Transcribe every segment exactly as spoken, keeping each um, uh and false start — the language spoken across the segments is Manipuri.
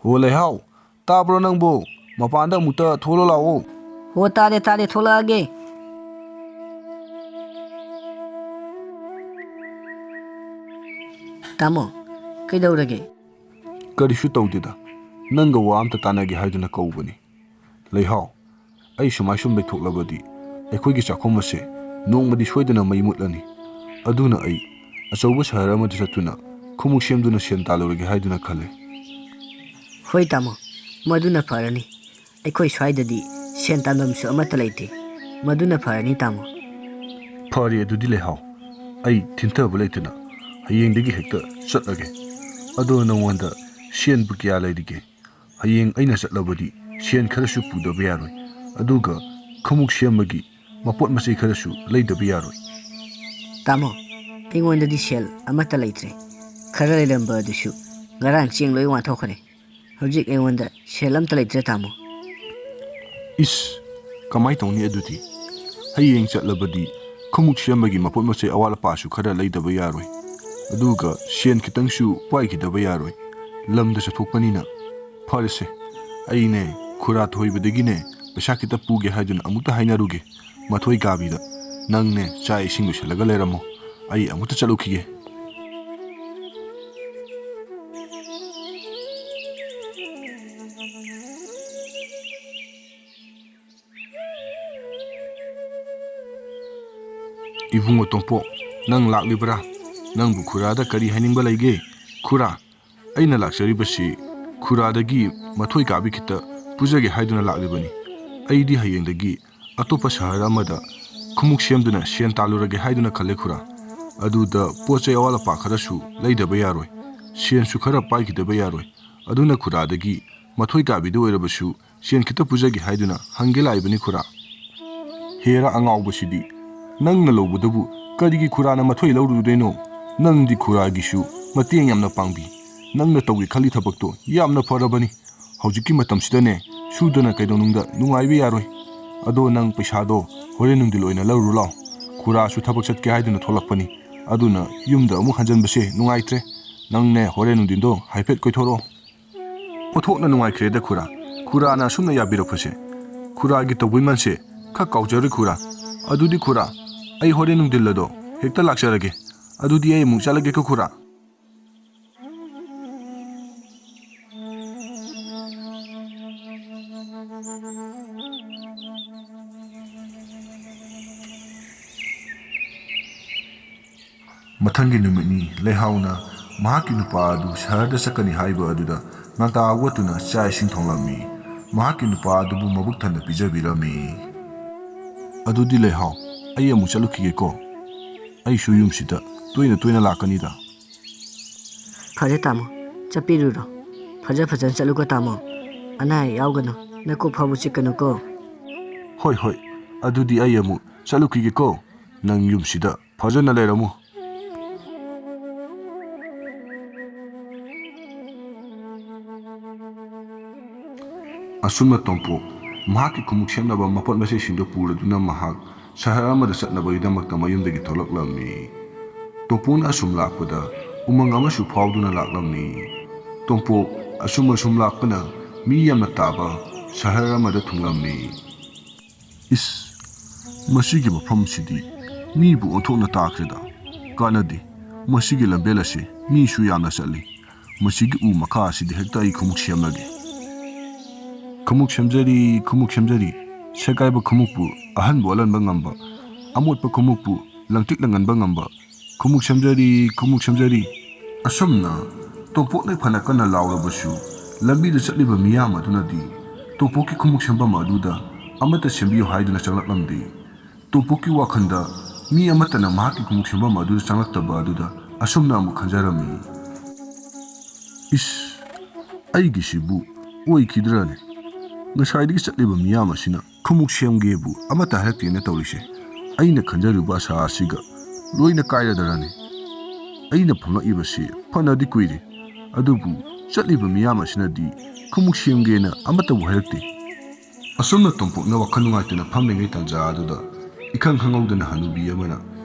ꯍꯣ ꯂꯩꯍꯥꯎ, ꯇꯥꯕ꯭ꯔꯣ ꯅꯪꯕꯨ? ꯃꯄꯥꯟꯗ ꯑꯃꯨꯛꯇ ꯊꯣꯛꯂꯣ ꯂꯥꯛꯑꯣ꯫ ꯍꯣ, ꯇꯥꯔꯦ, ꯇꯥꯔꯦ, ꯊꯣꯛꯂꯛꯑꯒꯦ꯫ ꯇꯥꯃꯣ, ꯀꯩꯗꯧꯔꯒꯦ? ꯀꯔꯤꯁꯨ ꯇꯧꯗꯦꯗ, ꯅꯪꯒ ꯋꯥ ꯑꯝꯇ ꯇꯥꯟꯅꯒꯦ ꯍꯥꯏꯗꯨꯅ ꯀꯧꯕꯅꯤ꯫ ꯂꯩꯍꯥꯎ, ꯑꯩ ꯁꯨꯃꯥꯏ ꯁꯨꯝ ꯂꯩꯊꯣꯛꯂꯕꯗꯤ ꯑꯩꯈꯣꯏꯒꯤ ꯆꯥꯛꯈꯨꯝ ꯑꯁꯦ ꯅꯣꯡꯃꯗꯤ ꯁꯣꯏꯗꯅ ꯃꯩ ꯃꯨꯠꯂꯅꯤ꯫ ꯑꯗꯨꯅ ꯑꯩ ꯑꯆꯧꯕ ꯁꯍꯔ ꯑꯃꯗ ꯆꯠꯇꯨꯅ ꯈꯨꯃꯨꯛ ꯁꯦꯝꯗꯨꯅ ꯁꯦꯟ ꯇꯥꯜꯂꯨꯔꯒꯦ ꯍꯥꯏꯗꯨꯅ ꯈꯜꯂꯦ꯫ ꯍꯣꯏ ꯇꯥꯃꯣ, ꯃꯗꯨꯅ ꯐꯔꯅꯤ꯫ ꯑꯩꯈꯣꯏ ꯁ꯭ꯋꯥꯏꯗꯗꯤ ꯁꯦꯟ ꯇꯥꯟꯐꯝꯁꯨ ꯑꯃꯠꯇ ꯂꯩꯇꯦ꯫ ꯃꯗꯨꯅ ꯐꯔꯅꯤ ꯇꯥꯃꯣ꯫ ꯐꯔꯦ ꯑꯗꯨꯗꯤ ꯂꯩꯍꯥꯎ, ꯑꯩ ꯊꯤꯟꯊꯕ ꯂꯩꯇꯅ ꯍꯌꯦꯡꯗꯒꯤ ꯍꯦꯛꯇ ꯆꯠꯂꯒꯦ꯫ ꯑꯗꯣ ꯅꯉꯣꯟꯗ ꯁꯦꯟꯕꯨ ꯀꯌꯥ ꯂꯩꯔꯤꯒꯦ? ꯍꯌꯦꯡ ꯑꯩꯅ ꯆꯠꯂꯕꯗꯤ ꯁꯦꯟ ꯈꯔꯁꯨ ꯄꯨꯗꯕ ꯌꯥꯔꯣꯏ꯫ ꯑꯗꯨꯒ ꯈꯨꯃꯨꯛ ꯁꯦꯝꯕꯒꯤ ꯃꯄꯣꯠ ꯃꯆꯩ ꯈꯔꯁꯨ ꯂꯩꯗꯕ ꯌꯥꯔꯣꯏ꯫ ꯇꯥꯃꯣ, ꯑꯩꯉꯣꯟꯗꯗꯤ ꯁꯦꯜ ꯑꯃꯠꯇ ꯂꯩꯇ꯭ꯔꯦ꯫ ꯈꯔ ꯂꯩꯔꯝꯕ ꯑꯗꯨꯁꯨ ꯉꯔꯥꯡ ꯆꯦꯡ ꯂꯣꯏ ꯋꯥꯟꯊꯣꯛꯈ꯭ꯔꯦ꯫ ꯍꯧꯖꯤꯛ ꯑꯩꯉꯣꯟꯗ ꯁꯦꯜ ꯑꯝꯇ ꯂꯩꯇ꯭ꯔꯦ ꯇꯥꯃꯣ꯫ ꯏꯁ, ꯀꯃꯥꯏ ꯇꯧꯅꯤ ꯑꯗꯨꯗꯤ? ꯍꯌꯦꯡ ꯆꯠꯂꯕꯗꯤ ꯈꯨꯃꯨꯛ ꯁꯦꯝꯕꯒꯤ ꯃꯄꯣꯠ ꯃꯆꯩ ꯑꯋꯥꯠ ꯑꯄꯥꯁꯨ ꯈꯔ ꯂꯩꯗꯕ ꯌꯥꯔꯣꯏ꯫ ꯑꯗꯨꯒ ꯁꯦꯟ ꯈꯤꯇꯪꯁꯨ ꯄꯥꯏꯈꯤꯗꯕ ꯌꯥꯔꯣꯏ꯫ ꯂꯝꯗ ꯆꯠꯊꯣꯛꯄꯅꯤꯅ꯫ ꯐꯔꯦꯁꯦ, ꯑꯩꯅꯦ ꯈꯨꯔꯥ ꯊꯣꯏꯕꯗꯒꯤꯅꯦ ꯄꯩꯁꯥ ꯈꯤꯇ ꯄꯨꯒꯦ ꯍꯥꯏꯗꯨꯅ ꯑꯃꯨꯛꯇ ꯍꯥꯏꯅꯔꯨꯒꯦ꯫ ꯃꯊꯣꯏ ꯀꯥꯕꯤꯗ ꯅꯪꯅꯦ ꯆꯥꯛ ꯏꯁꯤꯡ ꯂꯣꯏꯁꯤꯜꯂꯒ ꯂꯩꯔꯝꯃꯣ꯫ ꯑꯩ ꯑꯃꯨꯛꯇ ꯆꯠꯂꯨꯈꯤꯒꯦ꯫ ꯏꯕꯨꯡꯉꯣ ꯇꯣꯝꯄꯣꯛ, ꯅꯪ ꯂꯥꯛꯂꯤꯕ꯭ꯔꯥ? ꯅꯪꯕꯨ ꯈꯨꯔꯥꯗ ꯀꯔꯤ ꯍꯥꯏꯅꯤꯡꯕ ꯂꯩꯒꯦ? ꯈꯨꯔꯥ, ꯑꯩꯅ ꯂꯥꯛꯆꯔꯤꯕꯁꯤ ꯈꯨꯔꯥꯗꯒꯤ ꯃꯊꯣꯏ ꯀꯥꯕꯤ ꯈꯤꯇ ꯄꯨꯖꯒꯦ ꯍꯥꯏꯗꯨꯅ ꯂꯥꯛꯂꯤꯕꯅꯤ꯫ ꯑꯩꯗꯤ ꯍꯌꯦꯡꯗꯒꯤ ꯑꯇꯣꯞꯄ ꯁꯍꯔ ꯑꯃꯗ ꯈꯨꯃꯨꯛ ꯁꯦꯝꯗꯨꯅ ꯁꯦꯟ ꯇꯥꯜꯂꯨꯔꯒꯦ ꯍꯥꯏꯗꯨꯅ ꯈꯜꯂꯦ ꯈꯨꯔꯥ꯫ ꯑꯗꯨꯗ ꯄꯣꯠ ꯆꯩ ꯑꯋꯥꯠ ꯑꯄꯥ ꯈꯔꯁꯨ ꯂꯩꯗꯕ ꯌꯥꯔꯣꯏ, ꯁꯦꯟꯁꯨ ꯈꯔ ꯄꯥꯏꯈꯤꯗꯕ ꯌꯥꯔꯣꯏ꯫ ꯑꯗꯨꯅ ꯈꯨꯔꯥꯗꯒꯤ ꯃꯊꯣꯏ ꯀꯥꯕꯤꯗ ꯑꯣꯏꯔꯕꯁꯨ ꯁꯦꯟ ꯈꯤꯇ ꯄꯨꯖꯒꯦ ꯍꯥꯏꯗꯨꯅ ꯍꯪꯒꯦ ꯂꯥꯛꯏꯕꯅꯤ ꯈꯨꯔꯥ꯫ ꯍꯦꯔꯥ ꯑꯉꯥꯎꯕꯁꯤꯗꯤ, ꯅꯪꯅ ꯂꯧꯕꯗꯕꯨ ꯀꯔꯤꯒꯤ ꯈꯨꯔꯥꯅ ꯃꯊꯣꯏ ꯂꯧꯔꯨꯗꯣꯏꯅꯣ? ꯅꯪꯗꯤ ꯈꯨꯔꯥꯒꯤꯁꯨ ꯃꯇꯦꯡ ꯌꯥꯝꯅ ꯄꯥꯡꯕꯤ꯫ ꯅꯪꯅ ꯇꯧꯒꯦ ꯈꯜꯂꯤ ꯊꯕꯛꯇꯣ ꯌꯥꯝꯅ ꯐꯔꯕꯅꯤ꯫ ꯍꯧꯖꯤꯛꯀꯤ ꯃꯇꯝꯁꯤꯗꯅꯦ, ꯁꯨꯗꯅ ꯀꯩꯗꯧꯅꯨꯡꯗ ꯅꯨꯡꯉꯥꯏꯕ ꯌꯥꯔꯣꯏ꯫ ꯑꯗꯣ ꯅꯪ ꯄꯩꯁꯥꯗꯣ ꯍꯣꯔꯦꯟ ꯅꯨꯡꯊꯤꯜ ꯑꯣꯏꯅ ꯂꯧꯔꯨ ꯂꯥꯎ꯫ ꯈꯨꯔꯥꯁꯨ ꯊꯕꯛ ꯆꯠꯀꯦ ꯍꯥꯏꯗꯨꯅ ꯊꯣꯛꯂꯛꯄꯅꯤ꯫ ꯑꯗꯨꯅ ꯌꯨꯝꯗ ꯑꯃꯨꯛ ꯍꯟꯖꯟꯕꯁꯦ ꯅꯨꯡꯉꯥꯏꯇ꯭ꯔꯦ꯫ ꯅꯪꯅꯦ ꯍꯣꯔꯦꯟ ꯅꯨꯡꯊꯤꯟꯗꯣ ꯍꯥꯏꯐꯦꯠ ꯀꯣꯏꯊꯣꯔꯛꯑꯣ꯫ ꯑꯣꯟꯊꯣꯛꯅ ꯅꯨꯡꯉꯥꯏꯈ꯭ꯔꯦꯗ ꯈꯨꯔꯥ꯫ ꯈꯨꯔꯥꯅ ꯑꯁꯨꯝꯅ ꯌꯥꯕꯤꯔꯛꯄꯁꯦ꯫ ꯈꯨꯔꯥꯒꯤ ꯇꯧꯕꯤꯃꯜꯁꯦ ꯈꯔ ꯀꯥꯎꯖꯔꯣꯏ ꯈꯨꯔꯥ꯫ ꯑꯗꯨꯗꯤ ꯈꯨꯔꯥ, ꯑꯩ ꯍꯣꯔꯦꯟ ꯅꯨꯡꯊꯤꯜ ꯑꯗꯣ ꯍꯦꯛꯇ ꯂꯥꯛꯆꯔꯒꯦ꯫ ꯑꯗꯨꯗꯤ ꯑꯩ ꯑꯃꯨꯛ ꯆꯠꯂꯒꯦꯀꯣ ꯈꯨꯔꯥ꯫ ꯃꯊꯪꯒꯤ ꯅꯨꯃꯤꯠꯅꯤ꯫ ꯂꯩꯍꯥꯎꯅ ꯃꯍꯥꯛꯀꯤ ꯅꯨꯄꯥ ꯑꯗꯨ ꯁꯍꯔꯗ ꯆꯠꯀꯅꯤ ꯍꯥꯏꯕ ꯑꯗꯨꯗ ꯉꯟꯇꯥ ꯍꯧꯒꯠꯇꯨꯅ ꯆꯥꯛ ꯏꯁꯤꯡ ꯊꯣꯡꯂꯝꯃꯤ꯫ ꯃꯍꯥꯛꯀꯤ ꯅꯨꯄꯥ ꯑꯗꯨꯕꯨ ꯃꯕꯨꯛ ꯊꯟꯅ ꯄꯤꯖꯕꯤꯔꯝꯃꯤ꯫ ꯑꯗꯨꯗꯤ ꯂꯩꯍꯥꯎ, ꯑꯩ ꯑꯃꯨꯛ ꯆꯠꯂꯨꯈꯤꯒꯦꯀꯣ꯫ ꯑꯩꯁꯨ ꯌꯨꯝꯁꯤꯗ ꯇꯣꯏꯅ ꯇꯣꯏꯅ ꯂꯥꯛꯀꯅꯤꯗ꯫ ꯐꯔꯦ ꯇꯥꯃꯣ, ꯆꯠꯄꯤꯔꯨꯔꯣ꯫ ꯐꯖ ꯐꯖꯅ ꯆꯠꯂꯨꯀꯣ ꯇꯥꯃꯣ꯫ ꯑꯅꯥ ꯑꯌꯦꯛ ꯌꯥꯎꯒꯅꯨ, ꯅꯀꯣꯛ ꯐꯥꯎꯕ ꯆꯤꯛꯀꯅꯨꯀꯣ꯫ ꯍꯣꯏ ꯍꯣꯏ, ꯑꯗꯨꯗꯤ ꯑꯩ ꯑꯃꯨꯛ ꯆꯠꯂꯨꯈꯤꯒꯦꯀꯣ꯫ ꯅꯪ ꯌꯨꯝꯁꯤꯗ ꯐꯖꯅ ꯂꯩꯔꯝꯃꯨ꯫ ꯑꯁꯨꯝꯅ ꯇꯣꯝꯄꯣꯛ ꯃꯍꯥꯛꯀꯤ ꯈꯣꯡꯎꯞ ꯁꯦꯝꯅꯕ ꯃꯄꯣꯠ ꯃꯆꯩꯁꯤꯡꯗꯨ ꯄꯨꯔꯗꯨꯅ ꯃꯍꯥꯛ ꯁꯍꯔ ꯑꯃꯗ ꯆꯠꯅꯕꯒꯤꯗꯃꯛꯇ ꯃꯌꯨꯝꯗꯒꯤ ꯊꯣꯛꯂꯛꯂꯝꯃꯤ꯫ ꯇꯣꯝꯄꯣꯛꯅ ꯑꯁꯨꯝ ꯂꯥꯛꯄꯗ ꯎꯃꯪ ꯑꯃꯁꯨ ꯐꯥꯎꯗꯨꯅ ꯂꯥꯛꯂꯝꯃꯤ꯫ ꯇꯣꯝꯄꯣꯛ ꯑꯁꯨꯝ ꯑꯁꯨꯝ ꯂꯥꯛꯄꯅ ꯃꯤ ꯌꯥꯝꯅ ꯇꯥꯕ ꯁꯍꯔ ꯑꯃꯗ ꯊꯨꯡꯂꯝꯃꯤ꯫ ꯏꯁ, ꯃꯁꯤꯒꯤ ꯃꯐꯝꯁꯤꯗꯤ ꯃꯤꯕꯨ ꯑꯣꯟꯊꯣꯛꯅ ꯇꯥꯈ꯭ꯔꯦꯗ꯫ ꯀꯥꯟꯅꯗꯦ, ꯃꯁꯤꯒꯤ ꯂꯝꯕꯦꯜ ꯑꯁꯤ ꯃꯤꯁꯨ ꯌꯥꯝꯅ ꯆꯠꯂꯤ꯫ ꯃꯁꯤꯒꯤ ꯎ ꯃꯈꯥ ꯑꯁꯤꯗ ꯍꯦꯛꯇ ꯑꯩ ꯈꯣꯡꯎꯞ ꯁꯦꯝꯂꯒꯦ꯫ ꯈꯣꯡꯎꯞ ꯁꯦꯝꯖꯔꯤ, ꯈꯣꯡꯎꯞ ꯁꯦꯝꯖꯔꯤ꯫ ꯁꯦꯒꯥꯏꯕ ꯈꯣꯡꯎꯞꯄꯨ ꯑꯍꯟꯕ ꯑꯣꯜꯍꯟꯕ ꯉꯝꯕ, ꯑꯃꯣꯠꯄ ꯈꯣꯡꯎꯞꯄꯨ ꯂꯪꯇ꯭ꯔꯤꯛ ꯂꯪꯍꯟꯕ ꯉꯝꯕ, ꯈꯣꯡꯎꯞ ꯁꯦꯝꯖꯔꯤ, ꯈꯣꯡꯎꯞ ꯁꯦꯝꯖꯔꯤ꯫ ꯑꯁꯨꯝꯅ ꯇꯣꯝꯄꯣꯛꯅ ꯐꯅ ꯀꯟꯅ ꯂꯥꯎꯔꯕꯁꯨ, ꯂꯝꯕꯤꯗ ꯆꯠꯂꯤꯕ ꯃꯤꯌꯥꯝ ꯑꯗꯨꯅꯗꯤ ꯇꯣꯝꯄꯣꯛꯀꯤ ꯈꯣꯡꯎꯞ ꯁꯦꯝꯐꯝ ꯑꯗꯨꯗ ꯑꯃꯠꯇ ꯁꯦꯝꯕꯤꯌꯨ ꯍꯥꯏꯗꯨꯅ ꯆꯪꯂꯛꯂꯝꯗꯦ꯫ ꯇꯣꯝꯄꯣꯛꯀꯤ ꯋꯥꯈꯜꯗ ꯃꯤ ꯑꯃꯠꯇꯅ ꯃꯍꯥꯛꯀꯤ ꯈꯣꯡꯎꯞ ꯁꯦꯝꯐꯝ ꯑꯗꯨꯗ ꯆꯪꯂꯛꯇꯕ ꯑꯗꯨꯗ ꯑꯁꯨꯝꯅ ꯑꯃꯨꯛ ꯈꯟꯖꯔꯝꯃꯤ꯫ ꯏꯁ, ꯑꯩꯒꯤꯁꯤꯕꯨ ꯑꯣꯏꯈꯤꯗ꯭ꯔꯅꯦ? ꯉꯁꯥꯏꯗꯒꯤ ꯆꯠꯂꯤꯕ ꯃꯤꯌꯥꯝ ꯑꯁꯤꯅ ꯈꯣꯡꯎꯞ ꯁꯦꯝꯒꯦꯕꯨ ꯑꯃꯠꯇ ꯍꯥꯏꯔꯛꯇꯦꯅ ꯇꯧꯔꯤꯁꯦ꯫ ꯑꯩꯅ ꯈꯟꯖꯔꯨꯕ ꯑꯁꯥ ꯑꯁꯤꯒ ꯂꯣꯏꯅ ꯀꯥꯏꯔꯗ꯭ꯔꯅꯦ? ꯑꯩꯅ ꯐꯝꯂꯛꯏꯕꯁꯤ ꯐꯅꯗꯤ ꯀꯨꯏꯔꯦ, ꯑꯗꯨꯕꯨ ꯆꯠꯂꯤꯕ ꯃꯤꯌꯥꯝ ꯑꯁꯤꯅꯗꯤ ꯈꯣꯡꯎꯞ ꯁꯦꯝꯒꯦꯅ ꯑꯃꯠꯇꯕꯨ ꯍꯥꯏꯔꯛꯇꯦ꯫ ꯑꯁꯨꯝꯅ ꯇꯣꯝꯄꯣꯛꯅ ꯋꯥꯈꯜ ꯅꯨꯡꯉꯥꯏꯇꯅ ꯐꯝꯂꯤꯉꯩ ꯇꯥꯟꯖꯥ ꯑꯗꯨꯗ ꯏꯈꯪ ꯈꯪꯍꯧꯗꯅ ꯍꯅꯨꯕꯤ ꯑꯃꯅ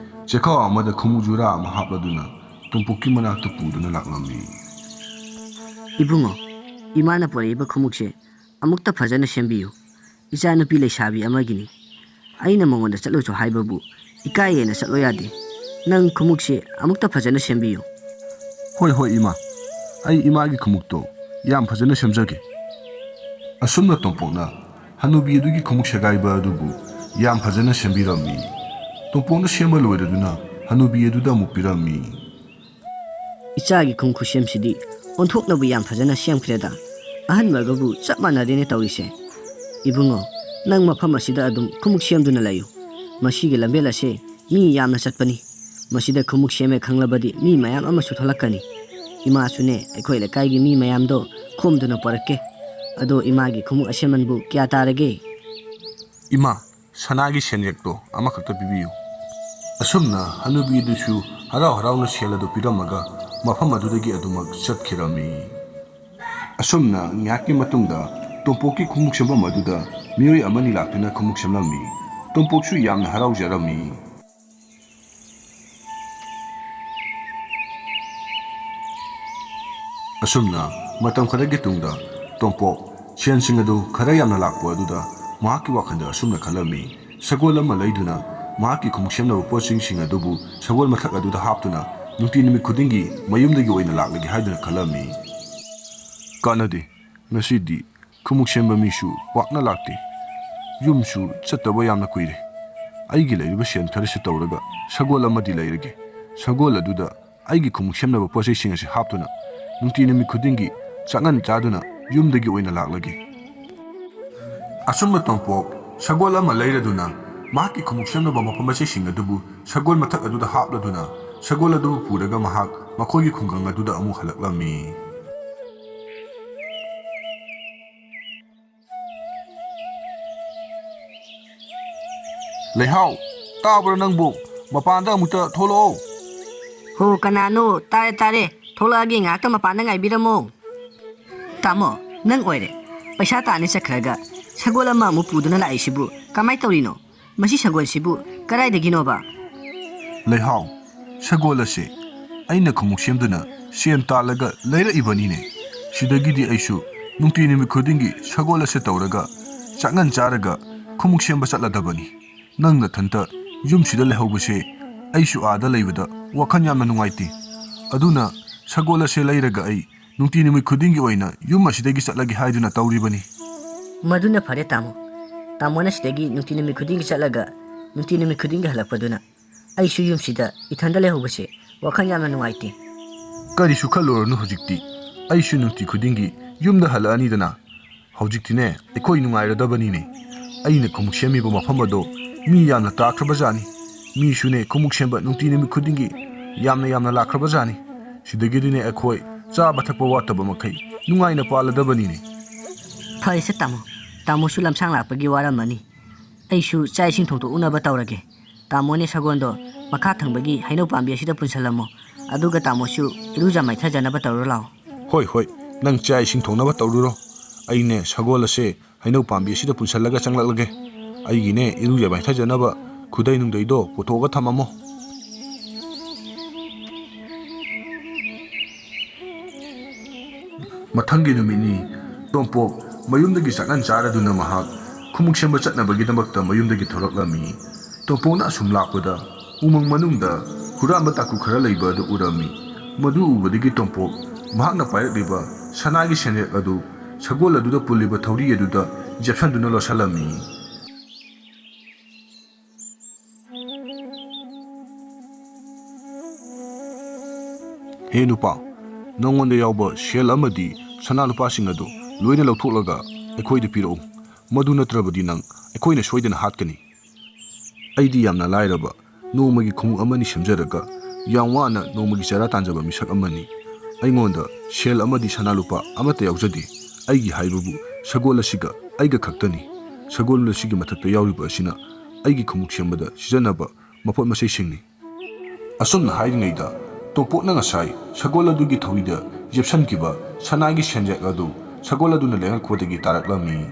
ꯆꯦꯈꯥꯎ ꯑꯃꯗ ꯈꯣꯡꯎꯞ ꯖꯨꯔꯥ ꯑꯃ ꯍꯥꯞꯂꯗꯨꯅ ꯇꯣꯝꯄꯣꯛꯀꯤ ꯃꯅꯥꯛꯇ ꯄꯨꯗꯨꯅ ꯂꯥꯛꯂꯝꯃꯤ꯫ ꯏꯕꯨꯡꯉꯣ, ꯏꯃꯥꯅ ꯄꯣꯔꯛꯏꯕ ꯈꯨꯃꯨꯛꯁꯦ ꯑꯃꯨꯛꯇ ꯐꯖꯅ ꯁꯦꯝꯕꯤꯌꯨ꯫ ꯏꯆꯥꯅꯨꯄꯤ ꯂꯩꯁꯥꯕꯤ ꯑꯃꯒꯤꯅꯤ꯫ ꯑꯩꯅ ꯃꯉꯣꯟꯗ ꯆꯠꯂꯨꯁꯨ ꯍꯥꯏꯕꯕꯨ ꯏꯀꯥꯏꯌꯦꯅ ꯆꯠꯂꯣ ꯌꯥꯗꯦ꯫ ꯅꯪ ꯈꯨꯃꯨꯛꯁꯦ ꯑꯃꯨꯛꯇ ꯐꯖꯅ ꯁꯦꯝꯕꯤꯌꯨ꯫ "ꯍꯣꯏ, ꯍꯣꯏ, ꯏꯃꯥ꯫ ꯑꯩ ꯏꯃꯥꯒꯤ ꯈꯨꯃꯨꯛꯇꯣ ꯌꯥꯝ ꯐꯖꯅ ꯁꯦꯝꯖꯒꯦ"꯫ ꯑꯁꯨꯝꯅ ꯇꯣꯝꯄꯣꯛꯅ ꯍꯅꯨꯕꯤ ꯑꯗꯨꯒꯤ ꯈꯨꯃꯨꯛ ꯁꯦꯒꯥꯏꯕ ꯑꯗꯨꯕꯨ ꯌꯥꯝ ꯐꯖꯅ ꯁꯦꯝꯕꯤꯔꯝꯃꯤ꯫ ꯇꯣꯝꯄꯣꯛꯅ ꯁꯦꯝꯕ ꯂꯣꯏꯔꯗꯨꯅ ꯍꯅꯨꯕꯤ ꯑꯗꯨꯗ ꯑꯃꯨꯛ ꯄꯤꯔꯝꯃꯤ꯫ "ꯏꯆꯥꯒꯤ ꯈꯨꯃꯨꯛ ꯈꯨꯁꯦꯝꯁꯤꯗꯤ ꯑꯣꯟꯊꯣꯛꯅꯕꯨ ꯌꯥꯝ ꯐꯖꯅ ꯁꯦꯝꯈ꯭ꯔꯦꯗ꯫ ꯑꯍꯟꯕꯒꯕꯨ ꯆꯞ ꯃꯥꯟꯅꯔꯦꯅꯦ ꯇꯧꯔꯤꯁꯦ꯫ ꯏꯕꯨꯡꯉꯣ, ꯅꯪ ꯃꯐꯝ ꯑꯁꯤꯗ ꯑꯗꯨꯝ ꯈꯨꯃꯨꯛ ꯁꯦꯝꯗꯨꯅ ꯂꯩꯌꯨ꯫ ꯃꯁꯤꯒꯤ ꯂꯝꯕꯦꯜ ꯑꯁꯦ ꯃꯤ ꯌꯥꯝꯅ ꯆꯠꯄꯅꯤ꯫ ꯃꯁꯤꯗ ꯈꯨꯃꯨꯛ ꯁꯦꯝꯃꯦ ꯈꯪꯂꯕꯗꯤ ꯃꯤ ꯃꯌꯥꯝ ꯑꯃꯁꯨ ꯊꯣꯛꯂꯛꯀꯅꯤ꯫ ꯏꯃꯥꯁꯨꯅꯦ, ꯑꯩꯈꯣꯏ ꯂꯩꯀꯥꯏꯒꯤ ꯃꯤ ꯃꯌꯥꯝꯗꯣ ꯈꯣꯝꯗꯨꯅ ꯄꯣꯔꯛꯀꯦ꯫ ꯑꯗꯣ ꯏꯃꯥꯒꯤ ꯈꯨꯃꯨꯛ ꯑꯁꯦꯝꯃꯟꯕꯨ ꯀꯌꯥ ꯇꯥꯔꯒꯦ?" "ꯏꯃꯥ, ꯁꯅꯥꯒꯤ ꯁꯦꯟꯌꯦꯛꯇꯣ ꯑꯃꯈꯛꯇ ꯄꯤꯕꯤꯌꯨ"꯫ ꯑꯁꯨꯝꯅ ꯍꯅꯨꯕꯤꯗꯨꯁꯨ ꯍꯔꯥꯎ ꯍꯔꯥꯎꯅ ꯁꯦꯜ ꯑꯗꯨ ꯄꯤꯔꯝꯃꯒ ꯃꯐꯝ ꯑꯗꯨꯗꯒꯤ ꯑꯗꯨꯃꯛ ꯆꯠꯈꯤꯔꯝꯃꯤ꯫ ꯑꯁꯨꯝꯅ ꯉꯥꯏꯍꯥꯛꯀꯤ ꯃꯇꯨꯡꯗ ꯇꯣꯝꯄꯣꯛꯀꯤ ꯈꯨꯃꯨꯛ ꯁꯦꯝꯐꯝ ꯑꯗꯨꯗ ꯃꯤꯑꯣꯏ ꯑꯃꯅꯤ ꯂꯥꯛꯇꯨꯅ ꯈꯨꯃꯨꯛ ꯁꯦꯝꯂꯝꯃꯤ꯫ ꯇꯣꯝꯄꯣꯛꯁꯨ ꯌꯥꯝꯅ ꯍꯔꯥꯎꯖꯔꯝꯃꯤ꯫ ꯑꯁꯨꯝꯅ ꯃꯇꯝ ꯈꯔꯒꯤ ꯇꯨꯡꯗ ꯇꯣꯝꯄꯣꯛ ꯁꯦꯟꯁꯤꯡ ꯑꯗꯨ ꯈꯔ ꯌꯥꯝꯅ ꯂꯥꯛꯄ ꯑꯗꯨꯗ ꯃꯍꯥꯛꯀꯤ ꯋꯥꯈꯜꯗ ꯑꯁꯨꯝꯅ ꯈꯜꯂꯝꯃꯤ, "ꯁꯒꯣꯜ ꯑꯃ ꯂꯩꯗꯨꯅ ꯃꯍꯥꯛꯀꯤ ꯈꯨꯃꯨꯛ ꯁꯦꯝꯅꯕ ꯄꯣꯠꯁꯤꯡꯁꯤꯡ ꯑꯗꯨꯕꯨ ꯁꯒꯣꯜ ꯃꯊꯛ ꯑꯗꯨꯗ ꯍꯥꯞꯇꯨꯅ ꯅꯨꯡꯇꯤ ꯅꯨꯃꯤꯠ ꯈꯨꯗꯤꯡꯒꯤ ꯃꯌꯨꯝꯗꯒꯤ ꯑꯣꯏꯅ ꯂꯥꯛꯂꯒꯦ" ꯍꯥꯏꯗꯨꯅ ꯈꯜꯂꯝꯃꯤ꯫ "ꯀꯥꯟꯅꯗꯦ, ꯉꯁꯤꯗꯤ ꯈꯨꯃꯨꯛ ꯁꯦꯝꯕ ꯃꯤꯁꯨ ꯄꯥꯛꯅ ꯂꯥꯛꯇꯦ꯫ ꯌꯨꯝꯁꯨ ꯆꯠꯇꯕ ꯌꯥꯝꯅ ꯀꯨꯏꯔꯦ꯫ ꯑꯩꯒꯤ ꯂꯩꯔꯤꯕ ꯁꯦꯟ ꯈꯔꯁꯤ ꯇꯧꯔꯒ ꯁꯒꯣꯜ ꯑꯃꯗꯤ ꯂꯩꯔꯒꯦ꯫ ꯁꯒꯣꯜ ꯑꯗꯨꯗ ꯑꯩꯒꯤ ꯈꯨꯃꯨꯛ ꯁꯦꯝꯅꯕ ꯄꯣꯠꯆꯩꯁꯤꯡ ꯑꯁꯤ ꯍꯥꯞꯇꯨꯅ ꯅꯨꯡꯇꯤ ꯅꯨꯃꯤꯠ ꯈꯨꯗꯤꯡꯒꯤ ꯆꯥꯛꯉꯟ ꯆꯥꯗꯨꯅ ꯌꯨꯝꯗꯒꯤ ꯑꯣꯏꯅ ꯂꯥꯛꯂꯒꯦ"꯫ ꯑꯁꯨꯝꯅ ꯇꯣꯝꯄꯣꯛ ꯁꯒꯣꯜ ꯑꯃ ꯂꯩꯔꯗꯨꯅ ꯃꯍꯥꯛꯀꯤ ꯈꯨꯃꯨꯛ ꯁꯦꯝꯅꯕ ꯃꯄꯣꯠ ꯃꯆꯩꯁꯤꯡ ꯑꯗꯨꯕꯨ ꯁꯒꯣꯜ ꯃꯊꯛ ꯑꯗꯨꯗ ꯍꯥꯞꯂꯗꯨꯅ ꯁꯒꯣꯜ ꯑꯗꯨꯕꯨ ꯄꯨꯔꯒ ꯃꯍꯥꯛ ꯃꯈꯣꯏꯒꯤ ꯈꯨꯡꯒꯪ ꯑꯗꯨꯗ ꯑꯃꯨꯛ ꯍꯜꯂꯛꯂꯝꯃꯤ꯫ "ꯂꯩꯍꯥꯎ, ꯇꯥꯕ꯭ꯔꯣ ꯅꯪꯕꯨ? ꯃꯄꯥꯟꯗ ꯑꯃꯨꯛꯇ ꯊꯣꯛꯂꯛꯑꯣ"꯫ "ꯍꯣ, ꯀꯅꯥꯅꯣ? ꯇꯥꯔꯦ, ꯇꯥꯔꯦ꯫ ꯊꯣꯛꯂꯛꯑꯒꯦ, ꯉꯥꯏꯍꯥꯛꯇ ꯃꯄꯥꯟꯗ ꯉꯥꯏꯕꯤꯔꯝꯃꯣ"꯫ "ꯇꯥꯃꯣ, ꯅꯪ ꯑꯣꯏꯔꯦ꯫ ꯄꯩꯁꯥ ꯇꯥꯅꯤ ꯆꯠꯈ꯭ꯔꯒ ꯁꯒꯣꯜ ꯑꯃ ꯑꯃꯨꯛ ꯄꯨꯗꯨꯅ ꯂꯥꯛꯏꯁꯤꯕꯨ ꯀꯃꯥꯏ ꯇꯧꯔꯤꯅꯣ? ꯃꯁꯤ ꯁꯒꯣꯜꯁꯤꯕꯨ ꯀꯗꯥꯏꯗꯒꯤꯅꯣꯕ?" "ꯂꯩꯍꯥꯎ, ꯁꯒꯣꯜ ꯑꯁꯤ ꯑꯩꯅ ꯈꯨꯃꯨꯛ ꯁꯦꯝꯗꯨꯅ ꯁꯦꯟ ꯇꯥꯜꯂꯒ ꯂꯩꯔꯛꯏꯕꯅꯤꯅꯦ꯫ ꯁꯤꯗꯒꯤꯗꯤ ꯑꯩꯁꯨ ꯅꯨꯡꯇꯤ ꯅꯨꯃꯤꯠ ꯈꯨꯗꯤꯡꯒꯤ ꯁꯒꯣꯜ ꯑꯁꯦ ꯇꯧꯔꯒ ꯆꯥꯛꯉꯟ ꯆꯥꯔꯒ ꯈꯨꯃꯨꯛ ꯁꯦꯝꯕ ꯆꯠꯂꯗꯕꯅꯤ꯫ ꯅꯪ ꯅꯊꯟꯇ ꯌꯨꯝꯁꯤꯗ ꯂꯩꯍꯧꯕꯁꯦ ꯑꯩꯁꯨ ꯑꯥꯗ ꯂꯩꯕꯗ ꯋꯥꯈꯜ ꯌꯥꯝꯅ ꯅꯨꯡꯉꯥꯏꯇꯦ꯫ ꯑꯗꯨꯅ ꯁꯒꯣꯜ ꯑꯁꯦ ꯂꯩꯔꯒ ꯑꯩ ꯅꯨꯡꯇꯤ ꯅꯨꯃꯤꯠ ꯈꯨꯗꯤꯡꯒꯤ ꯑꯣꯏꯅ ꯌꯨꯝ ꯑꯁꯤꯗꯒꯤ ꯆꯠꯂꯒꯦ ꯍꯥꯏꯗꯨꯅ ꯇꯧꯔꯤꯕꯅꯤ꯫ ꯃꯗꯨꯅ ꯐꯔꯦ ꯇꯥꯃꯣ꯫ ꯇꯥꯃꯣꯅ ꯁꯤꯗꯒꯤ ꯅꯨꯡꯇꯤ ꯅꯨꯃꯤꯠ ꯈꯨꯗꯤꯡꯒꯤ ꯆꯠꯂꯒ ꯅꯨꯡꯇꯤ ꯅꯨꯃꯤꯠ ꯈꯨꯗꯤꯡꯒꯤ ꯍꯜꯂꯛꯄꯗꯨꯅ ꯑꯩꯁꯨ ꯌꯨꯝꯁꯤꯗ ꯏꯊꯟꯗ ꯂꯩꯍꯧꯕꯁꯦ ꯋꯥꯈꯜ ꯌꯥꯝꯅ ꯅꯨꯡꯉꯥꯏꯇꯦ꯫ ꯀꯔꯤꯁꯨ ꯈꯜꯂꯨꯔꯅꯨ ꯍꯧꯖꯤꯛꯇꯤ꯫ ꯑꯩꯁꯨ ꯅꯨꯡꯇꯤ ꯈꯨꯗꯤꯡꯒꯤ ꯌꯨꯝꯗ ꯍꯜꯂꯛꯑꯅꯤꯗꯅ꯫ ꯍꯧꯖꯤꯛꯇꯤꯅꯦ ꯑꯩꯈꯣꯏ ꯅꯨꯡꯉꯥꯏꯔꯗꯕꯅꯤꯅꯦ꯫ ꯑꯩꯅ ꯈꯨꯃꯨꯛ ꯁꯦꯝꯃꯤꯕ ꯃꯐꯝ ꯑꯗꯣ ꯃꯤ ꯌꯥꯝꯅ ꯇꯥꯈ꯭ꯔꯕꯖꯥꯠꯅꯤ꯫ ꯃꯤꯁꯨꯅꯦ ꯈꯨꯃꯨꯛ ꯁꯦꯝꯕ ꯅꯨꯡꯇꯤ ꯅꯨꯃꯤꯠ ꯈꯨꯗꯤꯡꯒꯤ ꯌꯥꯝꯅ ꯌꯥꯝꯅ ꯂꯥꯛꯈ꯭ꯔꯕꯖꯥꯠꯅꯤ꯫ ꯁꯤꯗꯒꯤꯗꯤꯅꯦ ꯑꯩꯈꯣꯏ ꯆꯥꯕ ꯊꯛꯄ ꯋꯥꯠꯇꯕ ꯃꯈꯩ ꯅꯨꯡꯉꯥꯏꯅ ꯄꯥꯜꯂꯗꯕꯅꯤꯅꯦ꯫ ꯐꯔꯦꯁꯦ ꯇꯥꯃꯣ, ꯇꯥꯃꯣꯁꯨ ꯂꯝꯁꯥꯡ ꯂꯥꯛꯄꯒꯤ ꯋꯥꯔꯝꯃꯅꯤ꯫ ꯑꯩꯁꯨ ꯆꯥꯛ ꯏꯁꯤꯡ ꯊꯣꯡꯗꯣꯛꯎꯅꯕ ꯇꯧꯔꯒꯦ꯫ ꯇꯥꯃꯣꯅꯦ ꯁꯒꯣꯜꯗꯣ ꯃꯈꯥ ꯊꯪꯕꯒꯤ ꯍꯩꯅꯧ ꯄꯥꯝꯕꯤ ꯑꯁꯤꯗ ꯄꯨꯟꯁꯤꯜꯂꯝꯃꯣ꯫ ꯑꯗꯨꯒ ꯇꯥꯃꯣꯁꯨ ꯏꯔꯨꯖ ꯃꯥꯏꯊꯖꯅꯕ ꯇꯧꯔꯨ ꯂꯥꯛꯑꯣ꯫ ꯍꯣꯏ ꯍꯣꯏ, ꯅꯪ ꯆꯥꯛ ꯏꯁꯤꯡ ꯊꯣꯡꯅꯕ ꯇꯧꯔꯨꯔꯣ꯫ ꯑꯩꯅꯦ ꯁꯒꯣꯜ ꯑꯁꯦ ꯍꯩꯅꯧ ꯄꯥꯝꯕꯤ ꯑꯁꯤꯗ ꯄꯨꯟꯁꯤꯜꯂꯒ ꯆꯪꯂꯛꯂꯒꯦ꯫ ꯑꯩꯒꯤꯅꯦ ꯏꯔꯨꯖ ꯃꯥꯏꯊꯖꯅꯕ ꯈꯨꯗꯩ ꯅꯨꯡꯗꯩꯗꯣ ꯄꯨꯊꯣꯛꯑꯒ ꯊꯝꯃꯝꯃꯣ꯫ ꯃꯊꯪꯒꯤ ꯅꯨꯃꯤꯠꯅꯤ꯫ ꯇꯣꯝꯄꯣꯛ ꯃꯌꯨꯝꯗꯒꯤ ꯆꯥꯛꯉꯟ ꯆꯥꯔꯗꯨꯅ ꯃꯍꯥꯛ ꯈꯨꯃꯨꯛ ꯁꯦꯝꯕ ꯆꯠꯅꯕꯒꯤꯗꯃꯛꯇ ꯃꯌꯨꯝꯗꯒꯤ ꯊꯣꯔꯛꯂꯝꯃꯤ꯫ ꯇꯣꯝꯄꯣꯛꯅ ꯑꯁꯨꯝ ꯂꯥꯛꯄꯗ ꯎꯃꯪ ꯃꯅꯨꯡꯗ ꯍꯨꯔꯥꯟꯕ ꯇꯥꯀꯨ ꯈꯔ ꯂꯩꯕ ꯑꯗꯨ ꯎꯔꯝꯃꯤ꯫ ꯃꯗꯨ ꯎꯕꯗꯒꯤ ꯇꯣꯝꯄꯣꯛ ꯃꯍꯥꯛꯅ ꯄꯥꯏꯔꯛꯂꯤꯕ ꯁꯅꯥꯒꯤ ꯁꯦꯟꯌꯦꯛ ꯑꯗꯨ ꯁꯒꯣꯜ ꯑꯗꯨꯗ ꯄꯨꯜꯂꯤꯕ ꯊꯧꯔꯤ ꯑꯗꯨꯗ ꯌꯦꯞꯁꯟꯗꯨꯅ ꯂꯣꯠꯁꯜꯂꯝꯃꯤ꯫ ꯍꯦ ꯅꯨꯄꯥ, ꯅꯉꯣꯟꯗ ꯌꯥꯎꯕ ꯁꯦꯜ ꯑꯃꯗꯤ ꯁꯅꯥ ꯂꯨꯄꯥꯁꯤꯡ ꯑꯗꯨ ꯂꯣꯏꯅ ꯂꯧꯊꯣꯛꯂꯒ ꯑꯩꯈꯣꯏꯗ ꯄꯤꯔꯛꯎ꯫ ꯃꯗꯨ ꯅꯠꯇ꯭ꯔꯕꯗꯤ ꯅꯪ ꯑꯩꯈꯣꯏꯅ ꯁꯣꯏꯗꯅ ꯍꯥꯠꯀꯅꯤ꯫ ꯑꯩꯗꯤ ꯌꯥꯝꯅ ꯂꯥꯏꯔꯕ, ꯅꯣꯡꯃꯒꯤ ꯈꯣꯡꯎꯞ ꯑꯃꯅꯤ ꯁꯦꯝꯖꯔꯒ ꯌꯥꯝ ꯋꯥꯅ ꯅꯣꯡꯃꯒꯤ ꯆꯔꯥ ꯇꯥꯟꯖꯕ ꯃꯤꯁꯛ ꯑꯃꯅꯤ꯫ ꯑꯩꯉꯣꯟꯗ ꯁꯦꯜ ꯑꯃꯗꯤ ꯁꯅꯥ ꯂꯨꯄꯥ ꯑꯃꯠꯇ ꯌꯥꯎꯖꯗꯦ꯫ ꯑꯩꯒꯤ ꯍꯥꯏꯕꯕꯨ ꯁꯒꯣꯜ ꯑꯁꯤꯒ ꯑꯩꯒ ꯈꯛꯇꯅꯤ꯫ ꯁꯒꯣꯜ ꯑꯁꯤꯒꯤ ꯃꯊꯛꯇ ꯌꯥꯎꯔꯤꯕ ꯑꯁꯤꯅ ꯑꯩꯒꯤ ꯈꯣꯡꯎꯞ ꯁꯦꯝꯕꯗ ꯁꯤꯖꯤꯟꯅꯕ ꯃꯄꯣꯠ ꯃꯆꯩꯁꯤꯡꯅꯤ꯫ ꯑꯁꯨꯝꯅ ꯍꯥꯏꯔꯤꯉꯩꯗ ꯇꯣꯝꯄꯣꯛꯅ ꯉꯁꯥꯏ ꯁꯒꯣꯜ ꯑꯗꯨꯒꯤ ꯊꯧꯔꯤꯗ ꯌꯦꯞꯁꯟꯈꯤꯕ ꯁꯅꯥꯒꯤ ꯁꯦꯟꯌꯦꯛ ꯑꯗꯨ ꯁꯒꯣꯜ ꯑꯗꯨꯅ ꯂꯦꯡꯉꯛꯄꯗꯒꯤ ꯇꯥꯔꯛꯂꯝꯃꯤ꯫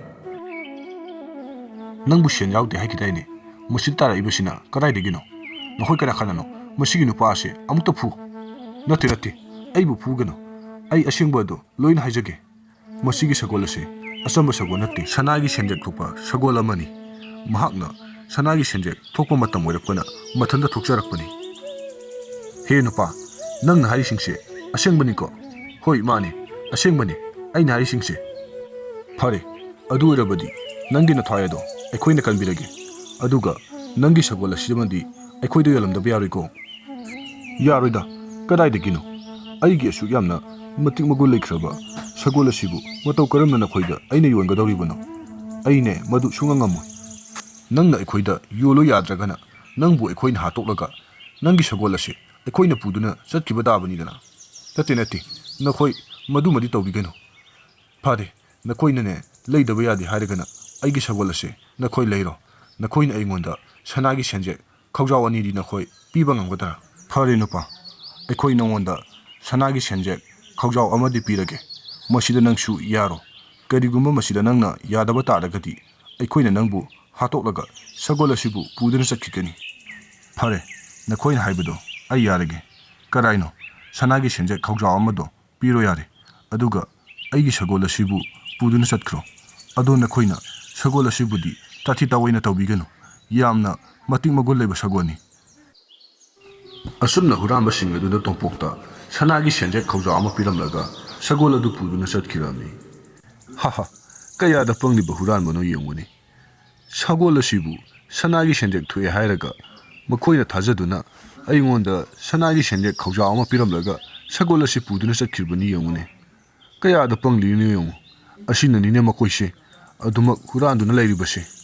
ꯅꯪꯕꯨ ꯁꯦꯟ ꯌꯥꯎꯗꯦ ꯍꯥꯏꯈꯤꯗꯥꯏꯅꯦ? ꯃꯁꯤꯗ ꯇꯥꯔꯛꯏꯕꯁꯤꯅ ꯀꯗꯥꯏꯗꯒꯤꯅꯣ? ꯅꯈꯣꯏ ꯀꯅꯥ ꯀꯅꯥꯅꯣ? ꯃꯁꯤꯒꯤ ꯅꯨꯄꯥ ꯑꯁꯦ ꯑꯃꯨꯛꯇ ꯐꯨ꯫ ꯅꯠꯇꯦ, ꯅꯠꯇꯦ, ꯑꯩꯕꯨ ꯐꯨꯒꯅꯨ꯫ ꯑꯩ ꯑꯁꯦꯡꯕ ꯑꯗꯨ ꯂꯣꯏꯅ ꯍꯥꯏꯖꯒꯦ꯫ ꯃꯁꯤꯒꯤ ꯁꯒꯣꯜ ꯑꯁꯤ ꯑꯆꯝꯕ ꯁꯒꯣꯜ ꯅꯠꯇꯦ, ꯁꯅꯥꯒꯤ ꯁꯦꯟꯖꯦꯛ ꯊꯣꯛꯄ ꯁꯒꯣꯜ ꯑꯃꯅꯤ꯫ ꯃꯍꯥꯛꯅ ꯁꯅꯥꯒꯤ ꯁꯦꯟꯖꯦꯛ ꯊꯣꯛꯄ ꯃꯇꯝ ꯑꯣꯏꯔꯛꯄꯅ ꯃꯊꯟꯇ ꯊꯣꯛꯆꯔꯛꯄꯅꯤ꯫ ꯍꯦ ꯅꯨꯄꯥ, ꯅꯪꯅ ꯍꯥꯏꯔꯤꯁꯤꯡꯁꯦ ꯑꯁꯦꯡꯕꯅꯤꯀꯣ? ꯍꯣꯏ, ꯃꯥꯅꯤ, ꯑꯁꯦꯡꯕꯅꯤ ꯑꯩꯅ ꯍꯥꯏꯔꯤꯁꯤꯡꯁꯦ꯫ ꯐꯔꯦ, ꯑꯗꯨ ꯑꯣꯏꯔꯕꯗꯤ ꯅꯪꯒꯤ ꯅꯊ꯭ꯋꯥꯏ ꯑꯗꯣ ꯑꯩꯈꯣꯏꯅ ꯀꯟꯕꯤꯔꯒꯦ, ꯑꯗꯨꯒ ꯅꯪꯒꯤ ꯁꯒꯣꯜ ꯑꯁꯤꯃꯗꯤ ꯑꯩꯈꯣꯏꯗ ꯌꯣꯜꯂꯝꯗꯕ ꯌꯥꯔꯣꯏꯀꯣ? ꯌꯥꯔꯣꯏꯗ, ꯀꯗꯥꯏꯗꯒꯤꯅꯣ? ꯑꯩꯒꯤ ꯑꯁꯨꯛ ꯌꯥꯝꯅ ꯃꯇꯤꯛ ꯃꯒꯨꯟ ꯂꯩꯈ꯭ꯔꯕ ꯁꯒꯣꯜ ꯑꯁꯤꯕꯨ ꯃꯇꯧ ꯀꯔꯝꯅ ꯅꯈꯣꯏꯗ ꯑꯩꯅ ꯌꯣꯟꯒꯗꯧꯔꯤꯕꯅꯣ? ꯑꯩꯅꯦ ꯃꯗꯨ ꯁꯨꯡꯉꯝ ꯉꯝꯃꯣꯏ꯫ ꯅꯪꯅ ꯑꯩꯈꯣꯏꯗ ꯌꯣꯜꯂꯣ ꯌꯥꯗ꯭ꯔꯒꯅ ꯅꯪꯕꯨ ꯑꯩꯈꯣꯏꯅ ꯍꯥꯠꯇꯣꯛꯂꯒ ꯅꯪꯒꯤ ꯁꯒꯣꯜ ꯑꯁꯤ ꯑꯩꯈꯣꯏꯅ ꯄꯨꯗꯨꯅ ꯆꯠꯈꯤꯕ ꯇꯥꯕꯅꯤꯗꯅ꯫ ꯅꯠꯇꯦ, ꯅꯠꯇꯦ, ꯅꯈꯣꯏ ꯃꯗꯨꯃꯗꯤ ꯇꯧꯕꯤꯒꯅꯨ꯫ ꯐꯔꯦ, ꯅꯈꯣꯏꯅꯅꯦ ꯂꯩꯗꯕ ꯌꯥꯗꯦ ꯍꯥꯏꯔꯒꯅ ꯑꯩꯒꯤ ꯁꯒꯣꯜ ꯑꯁꯦ ꯅꯈꯣꯏ ꯂꯩꯔꯣ꯫ ꯅꯈꯣꯏꯅ ꯑꯩꯉꯣꯟꯗ ꯁꯅꯥꯒꯤ ꯁꯦꯟꯖꯦꯛ ꯈꯧꯖꯥꯎ ꯑꯅꯤꯗꯤ ꯅꯈꯣꯏ ꯄꯤꯕ ꯉꯝꯒꯗ꯭ꯔꯥ? ꯐꯔꯦ ꯅꯨꯄꯥ, ꯑꯩꯈꯣꯏ ꯅꯉꯣꯟꯗ ꯁꯅꯥꯒꯤ ꯁꯦꯟꯖꯦꯛ ꯈꯧꯖꯥꯎ ꯑꯃꯗꯤ ꯄꯤꯔꯒꯦ꯫ ꯃꯁꯤꯗ ꯅꯪꯁꯨ ꯌꯥꯔꯣ꯫ ꯀꯔꯤꯒꯨꯝꯕ ꯃꯁꯤꯗ ꯅꯪꯅ ꯌꯥꯗꯕ ꯇꯥꯔꯒꯗꯤ ꯑꯩꯈꯣꯏꯅ ꯅꯪꯕꯨ ꯍꯥꯠꯇꯣꯛꯂꯒ ꯁꯒꯣꯜ ꯑꯁꯤꯕꯨ ꯄꯨꯗꯨꯅ ꯆꯠꯈꯤꯒꯅꯤ꯫ ꯐꯔꯦ, ꯅꯈꯣꯏꯅ ꯍꯥꯏꯕꯗꯣ ꯑꯩ ꯌꯥꯔꯒꯦ꯫ ꯀꯔꯥꯏꯅꯣ? ꯁꯅꯥꯒꯤ ꯁꯦꯟꯖꯦꯛ ꯈꯧꯖꯥꯎ ꯑꯃꯗꯣ ꯄꯤꯔꯣ ꯌꯥꯔꯦ꯫ ꯑꯗꯨꯒ ꯑꯩꯒꯤ ꯁꯒꯣꯜ ꯑꯁꯤꯕꯨ ꯄꯨꯗꯨꯅ ꯆꯠꯈ꯭ꯔꯣ꯫ ꯑꯗꯣ ꯅꯈꯣꯏꯅ ꯁꯒꯣꯜ ꯑꯁꯤꯕꯨꯗꯤ ꯇꯥꯊꯤ ꯇꯥꯑꯣꯏꯅ ꯇꯧꯕꯤꯒꯅꯨ꯫ ꯌꯥꯝꯅ ꯃꯇꯤꯛ ꯃꯒꯨꯟ ꯂꯩꯕ ꯁꯒꯣꯜꯅꯤ꯫ ꯑꯁꯨꯝꯅ ꯍꯨꯔꯥꯟꯕꯁꯤꯡ ꯑꯗꯨꯅ ꯇꯣꯝꯄꯣꯛꯇ ꯁꯅꯥꯒꯤ ꯁꯦꯟꯖꯦꯛ ꯈꯧꯖꯥꯎ ꯑꯃ ꯄꯤꯔꯝꯂꯒ ꯁꯒꯣꯜ ꯑꯗꯨ ꯄꯨꯗꯨꯅ ꯆꯠꯈꯤꯔꯝꯃꯤ꯫ ꯍꯥꯍꯥ, ꯀꯌꯥꯗ ꯄꯪꯂꯤꯕ ꯍꯨꯔꯥꯟꯕꯅꯣ ꯌꯦꯡꯉꯨꯅꯦ꯫ ꯁꯒꯣꯜ ꯑꯁꯤꯕꯨ ꯁꯅꯥꯒꯤ ꯁꯦꯟꯖꯦꯛ ꯊꯣꯛꯑꯦ ꯍꯥꯏꯔꯒ ꯃꯈꯣꯏꯅ ꯊꯥꯖꯗꯨꯅ ꯑꯩꯉꯣꯟꯗ ꯁꯅꯥꯒꯤ ꯁꯦꯟꯖꯦꯛ ꯈꯧꯖꯥꯎ ꯑꯃ ꯄꯤꯔꯝꯂꯒ ꯁꯒꯣꯜ ꯑꯁꯤ ꯄꯨꯗꯨꯅ ꯆꯠꯈꯤꯕꯅꯤ ꯌꯦꯡꯉꯨꯅꯦ꯫ ꯀꯌꯥꯗ ꯄꯪꯂꯤꯕꯅꯣ ꯌꯦꯡꯉꯨ꯫ ꯑꯁꯤꯅꯅꯤꯅꯦ ꯃꯈꯣꯏꯁꯦ ꯑꯗꯨꯃꯛ ꯍꯨꯔꯥꯟꯗꯨꯅ ꯂꯩꯔꯤꯕꯁꯦ꯫